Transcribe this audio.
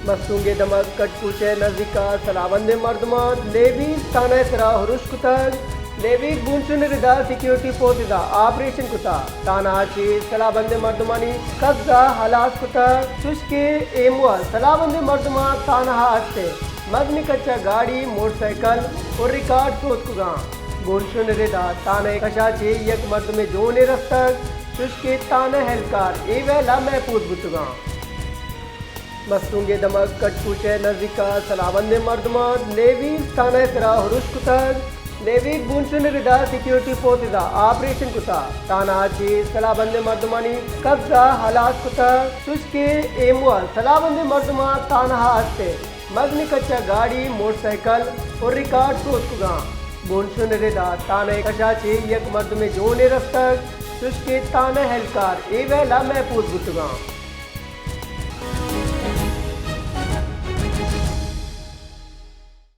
مستونگ ءِ دمگ کٹکوچ ءِ نزیک ءَ سلاہ بندیں مردماں لیویز تھانہ ءِ سرا ارش کتگ۔ لیویز بونشون ءِ ردا سیکورٹی فورسز ءَ آپریشن کتگ۔ تھانہ ءَ چہ سلاہ بندیں مردمانی قبضہ ہلاس کتگ، چوشکہ اے موہ ءَ سلاہ بندیں مردماں تھانہ ءَ است ءِ مزنیں کچ ءِ گاڑی، موٹر سائیکل ءُ ریکارڈ سوتکگاں۔ بونشون ءِ ردا تھانہ ءِ کش ءَ چہ یک مردمے جونے رستگ، چوشکہ تھانہ ءِ اہلکار اے ویل ءَ محفوظ بوتگاں۔ مستونگ ءِ دمگ کٹکوچ ءِ نزیک ءَ سلاہ بندیں مردماں لیویز تھانہ ءِ سرا ارش کتگ۔ لیویز بونشون ءِ ردا سیکورٹی فورسز ءَ آپریشن کتگ۔ تھانہ ءَ چہ سلاہ بندیں مردمانی قبضہ ہلاس کتگ، چوشکہ اے موہ ءَ سلاہ بندیں مردماں تھانہ ءَ است ءِ مزنیں کچ ءِ گاڑی، موٹر سائیکل ءُ ریکارڈ سوتکگاں۔ بونشون ءِ ردا تھانہ ءِ کش ءَ چہ یک مردمے جونے رستگ، چوشکہ تھانہ ءِ اہلکار اے ویل ءَ محفوظ بوتگاں۔